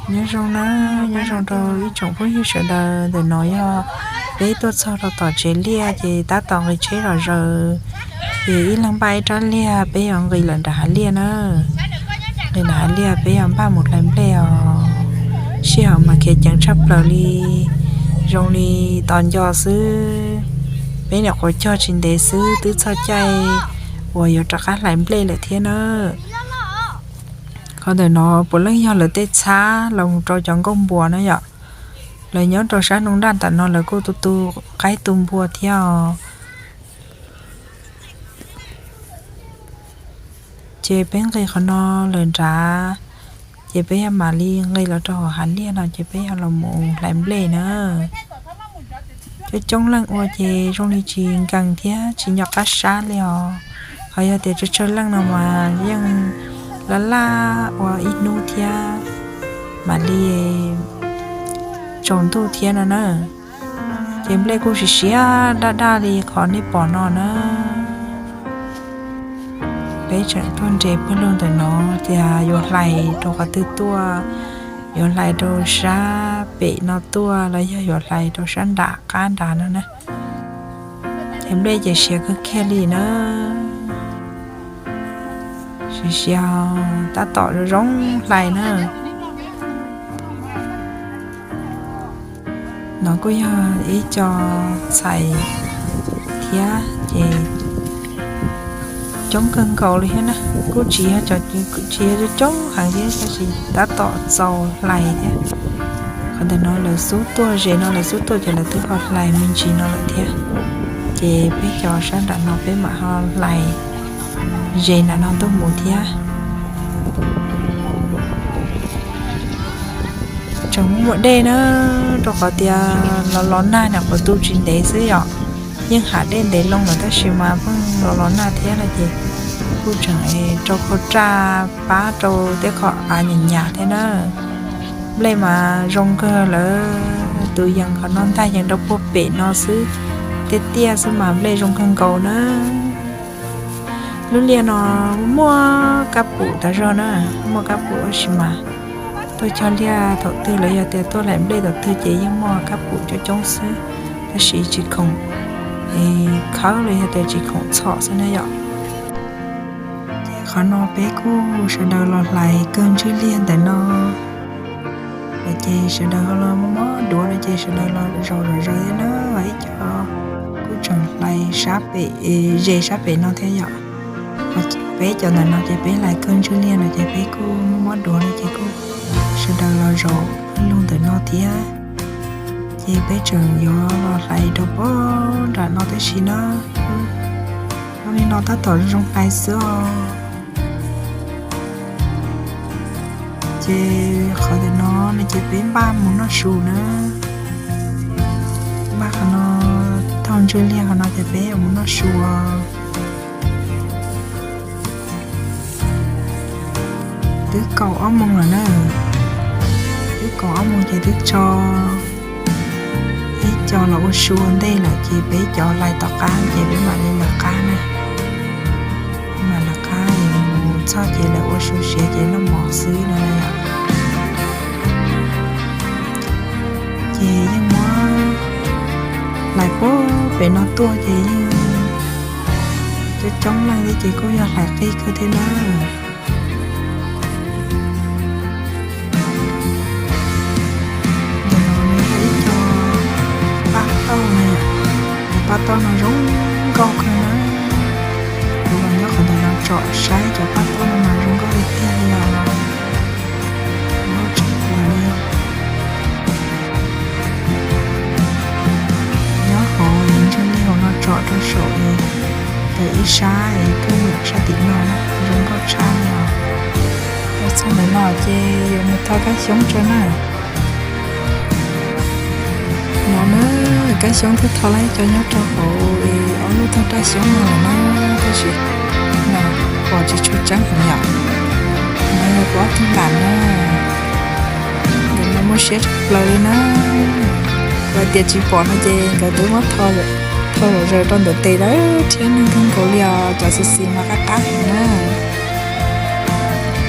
Nyob zoo na, nyob zoo rau ib tsoom phooj ywg sawv daws. Ntawm no yog peb tuaj txog rau tom tsev liaj ces tab tom nqis tsheb zom zaws, ces ib leeg npaj ib rab liaj, peb yuav nqis lawm nram hav liaj na. Nqis nram hav liaj peb yuav npaj mus hlais nplej os. Sij hawm mas khiav ceev tshaj plaws li, zoo li tos nco xwb. Peb nyuam qhuav cog tsis ntev xwb twb txog caij uas yuav rov qab hlais nplej lawm thiab na. Qhov ntawm no puav leej yog lawv tej txhab los mus rau cov nkauj npua na yom. Lawv nyob rau sab nroog Daj ntawm no lawv kuj tu tu qaib tu npua thiab os. Ces peb nqis qhov no lawm nrad, ces peb yog mam li nqis los rau hauv hav liaj no ces peb yog los mus hlais nplej na. Coob coob leej ua ces zoo li tsis nkees thiab tsis nco qab sab li os. Ho yog tias tsawg tsawg leej no mas yeej laj laj ua ib hnub thiab mam li tsaus ntuj thiab no na. Ces nplej kuj siav siav daj daj li qhov nej pom no na. Peb tseem tuaj nres pawg lug ntawm no, tias yuav hlais rau qhov twg tuaj, yuav hlais rau sab pem no tuaj los yog yuav hlais rau sab nram qab nrad no na. Ces nplej ces siav kawg kiag li na. Siav siav tab tom zoo zoo hlais na. No kuj yog ib co txhais thiab ces coob kawg nkaus li thiab na. Kuj tsis yog cov, tsis yog coob heev thiab tab sis tab tom txaus hlais thiab. Qhov ntawm no lawv xub tuaj, ze no lawv xub tuaj ces lawv twb ho hlais me ntsis no lawm thiab. Ces peb cov sab nram no peb mam ho hlais ze nram no tuaj mus thiab. Tseem muaj muaj dej na, rau qhov tias los los nag nyuam qhuav tu tsis ntev xwb yom. Yeej hav dej ntev loo lawm tab sis mas pheej los los nag thiab no ces kuj tseem rau khau raj pab rau tej qhov av nyam nyam thiab na. Nplej mas zoo kawg lawm, tus yees qhov no ntag yees rau puag pem no xwb, tiaj tiaj xwb mas nplej zoo kawg nkaus na. Lub liaj no muaj kab pum tas zog na, muaj kab pum tab sis mas tuaj cog liaj thaum twg los yog tias tuaj hlais nplej thaum twg ces yeej muaj kab pum coob coob xwb, tab sis tsis khoom khawb los yog tias tsis khoom txhom xwb na yom. Ces qhov no peb kuj sawv daws los hlais kawg ntswj liag ntawm no, ces sawv daws ho los mob duav no ces sawv daws los zaum zom zaws thiab na, ib co kuj tseem hlais sab pem, ze sab pem no thiab yom. Peb cov ntawm no ces peb hlais kawg ntswj liag no ces peb kuj mob duav no ces kuj sawv daws los zaum lug ntawm no thiab. Ces peb tseem yuav los hlais rau pem nram no tab sis na, zoo li no tab tom zoo hlais xwb os. Ces qhov ntawm no no ces peb npaj mus noj su na. Npaj qhov no taug ntswj liag qhov no ces peb yuav mus noj su os. Twb kaum ob moos lawm na, twb kaum ob moos ces twb tso ib co los ua su ua ntej lawm ces peb cov hlais tom qab ces peb mam li lawv qab na. Mam lawv qab es mus txog ces lawv ua su siav ces noj mov xwb no na yom. Ces yeej muab hlais puag pem no tuaj ces yeej coob coob leej thiab ces kuj yog hlais qij kawg thiab na. Ntawm no yog ib co paj tauj na, cov paj tauj no zoo nkauj kawg na. Kuv los nyob qhov ntawm no tsom saib cov paj tauj no mas zoo nkauj tiag tiag li os. Nkauj tshaj plaws li. Nyob hauv ntswj liag hauv no tsom rau saum es tawm ib sab es kuj yog sab tim no zoo nkauj tshaj li os. Los txog ntawm no ces yuav mus tho kab xyoob tso na. No na, kab xyoob twb tho lawm, cov nyob rau hauv es ob lub tog raj xyoob no lawm na, tab sis no pom tsis tshua tseeb heev yom. No yog kuv ob tug ntam na, nkawd no muaj siab tshaj plaws li na. Yog tias tsis pom no ces nkawd twb muab thau zom zaws rau ntawm tes lawm, rhiab neeg kawg nkaus li os, cov xis xis mas qab qab heev na.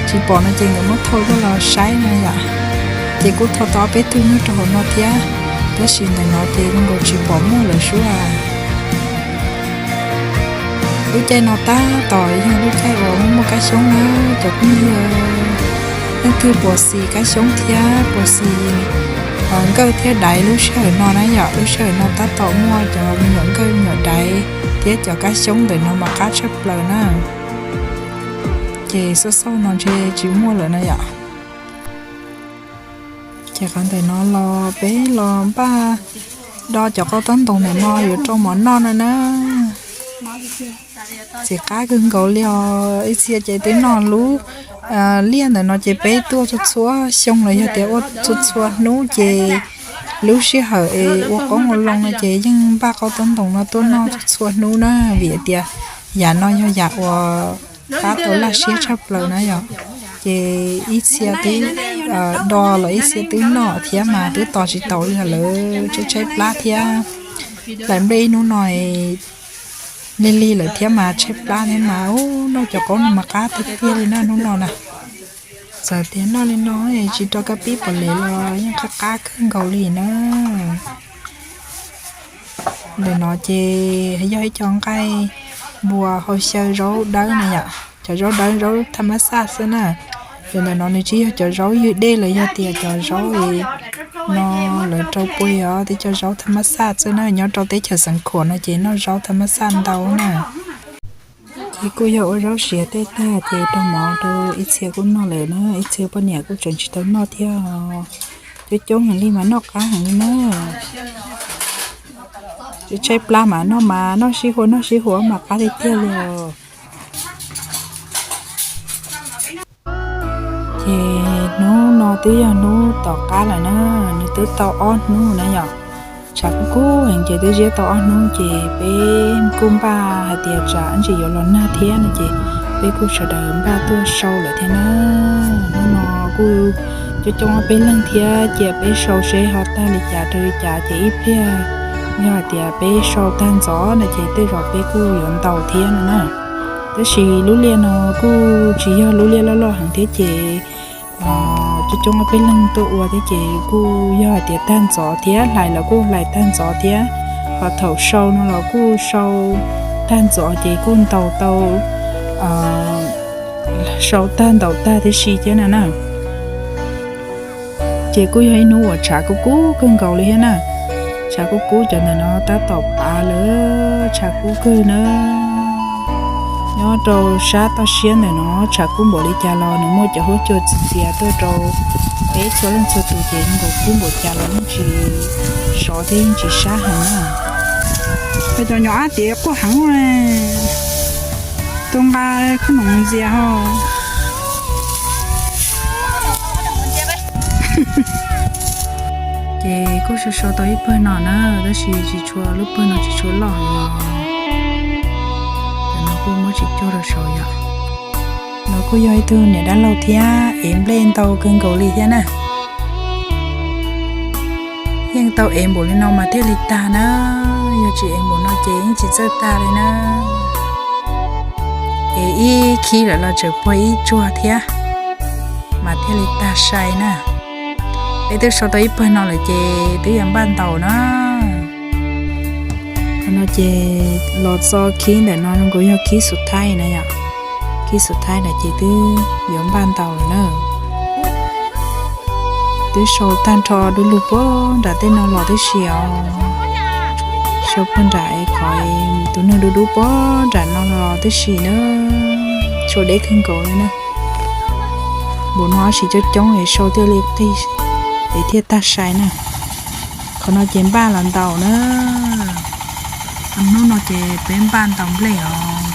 Tsis pom no ces nkawd muab thau coj los saib na yom. Ces kuj thov tau peb tug nyob rau hauv no thiab, tab sis ntawm no ces zoo nkaus tsis pom muaj lawm sub as. Lub caij no tab tom yog lub caij uas muaj muaj kab xyoob na, cov phooj ywg. Leej twg puas xis kab xyoob thiab puas xis nkawj thiab daiv lub sij hawm no na yom, lub sij hawm no tab tom muaj cov me nyuam nkawj me nyuam daiv thiab cov kab xyoob ntawm no mas qab tshaj plaws na. Ces xauj xauj no ntshe tsis muaj lawm na yom. Ces qhov ntawm no los peb los npaj do cov qau taub ntoos ntawm no yuav rau mov noj no na. Txiv qab kawg nkaus li os, ib txhia ces twb noj lub liaj ntawm no ces peb tuaj txhua txhua xyoo los yog tias ua txhua txhua hnub ces lub sij hawm es ua qoob ua loo no ces yeej npaj qau taub ntoos no tuaj noj txhua txhua hnub na, vim tias yam no yog yam uas qab tau laj siab tshaj plaws na yom. Ces ib txhia twb do los ib txhia twb noj thiab mas twb tos tsis taus li lawm, tshaib tshaib plab thiab. Hlais nplej ib hnub no lig lig lawm thiab mas tshaib plab thiab mas, ub, noj cov qoob no mas qab tiag tiag li na hnub no na. Txawm tias noj li no tsis rau kab pib pom lev los yeej qab qab kawg nkaus li na. Ntawm no ces yog ib co nqaij npua hau xyaw zaub dawb na yom, cov zaub dawb zaub tham mab xaj xwb na. Ces ntawm no nws tsis yog cov zaub ywg dej los yog tias cov zaub no lawv rau pua os, twb cov zaub tham mab xaj xwb na, nyob rau teb chaws Xeev Khuam no ces noj zaub tham mab xaj ntau na. Ces kuj yog ua zaub siav tej tag ces rau mov rau ib txhia kuj noj lawm na, ib txhia poj niam kuj tseem tsis tau noj thiab. Coob coob heev li mas noj qab heev li na. Tshaib tshaib plab mas noj mas noj sib hua noj sib hua mas qab tiag tiag li os. Ces hnub no twb yog hnub tom qab lawm na, nws twb tau ob hnub na yom. Tshav kub kub heev ces twb ziab tau ob hnub ces peb kuj npaj hais tias tsam ntsis yuav los nag thiab no ces peb kuj sawv daws npaj tuaj sau lawm thiab na. Hnub no kuj coob coob ob peb leeg thiab cia peb sau seb ho tag li cas rau li cas ces ib pliag yog hais tias peb sau tag ntxov no ces tej zaum peb kuj yuav ntaus thiab no na. Tab sis lub liaj no kuj tsis yog lub liaj loj loj heev thiab ces coob coob ob peb leeg tuaj ua thiab ces kuj yog hais tias tag ntxov thiab, hlais los kuj hlais tag ntxov thiab, ho thaum sau no los kuj sau tag ntxov ces kuj ntaus tau, sau tag ntaus tag tib si thiab no na. Ces kuj yog ib hnub uas tshav kub kub kawg nkaus li thiab na. Tshav kub kub cov ntawm no tab tom pav lawm, tshav kub kawg na. Nyob rau sab toj siab ntawm no tshav kub npaum li cas los nws muaj cov huab cua txias txias tuaj rau peb txhua leej txhua tus ces nkaus kub npaum cas los yeej tsis sov thiab yeej tsis sab heev na. Cov nyuam ab tiav quaj heev, tus nqa khob noom ntxias ho. Ces kuj sau sau tau ib pawg no na, tab sis tsis tshua, lub pawg no tsis tshua loj heev os. Cov no kuj muab tsis cuag rau saud yom. No kuj yog ib tug niam dab laug thiab, ev nplej ntau kawg nkaus li thiab na. Yeej tau ev npaum li no mas thiaj li tag na, yog tsis ev npaum no ces yeej tsis txawj tag li na. Ev ib khib lawm los tseem puag ib tsuag thiab mas thiaj li tag sai na. Peb twb sau tau ib pawg no lawm ces twb yuav npaj ntaus na. Qhov no ces los txog khib ntawm no zoo nkaus yog khib xus thaib na yom. Khib xus thaib na ces twb yuav npaj ntaus lawm na. Twb sau tag nrho du lug puag nram tej no los tib si os. Sau puag nram es qhov tus neeg dub dub puag nram no los tib si na. Sau deb kawg nkaus li na. Npaum no tab sis coob coob es sau thiaj li qig es thiaj tag sai na. Qhov no ces npaj los ntaus na. Hnub no ces peb npaj ntaus nplej os.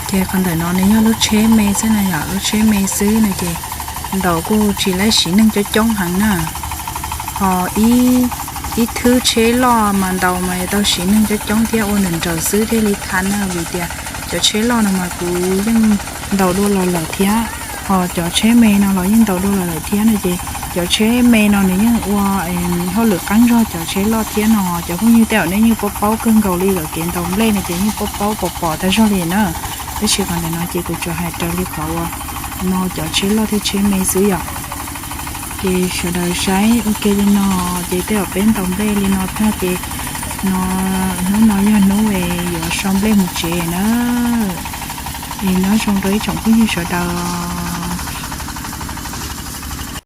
Ces qhov ntawm no nws yog lub tsheb me xwb na yom, lub tsheb me xwb no ces ntaus kuj tsis laib siv neeg coob coob heev na. Ho ib thwb tsheb loj mas ntaus mas yuav tau siv neeg coob coob thiab ua nrawm nrawm xwb thiaj li thav na, vim tias cov tsheb loj no mas kuv yeej ntaus dua los lawm thiab. Ho cov tsheb me no los yeej ntaus dua los lawm thiab no ces cov tsheb me no nws yeej ua hauj lwm qeeb zog cov tsheb loj thiab no. Cov phooj ywg tej zaum nej yeej paub paub kawg nkaus li lawm, kev ntaus nplej no ces yeej paub paub pom pom tag zog li na. Tab sis qhov ntawm no ces kuv tsuas hais raws li qhov uas no cov tsheb loj thiab tsheb me xwb yom. Ces sawv daws saib ua ke li no, ces tej zaum peb ntaus nplej li no tag ces no, hnub no yog hnub es yuav sau nplej mus tsev na. Es nyob zoo rau ib tsoom phooj ywg sawv daws.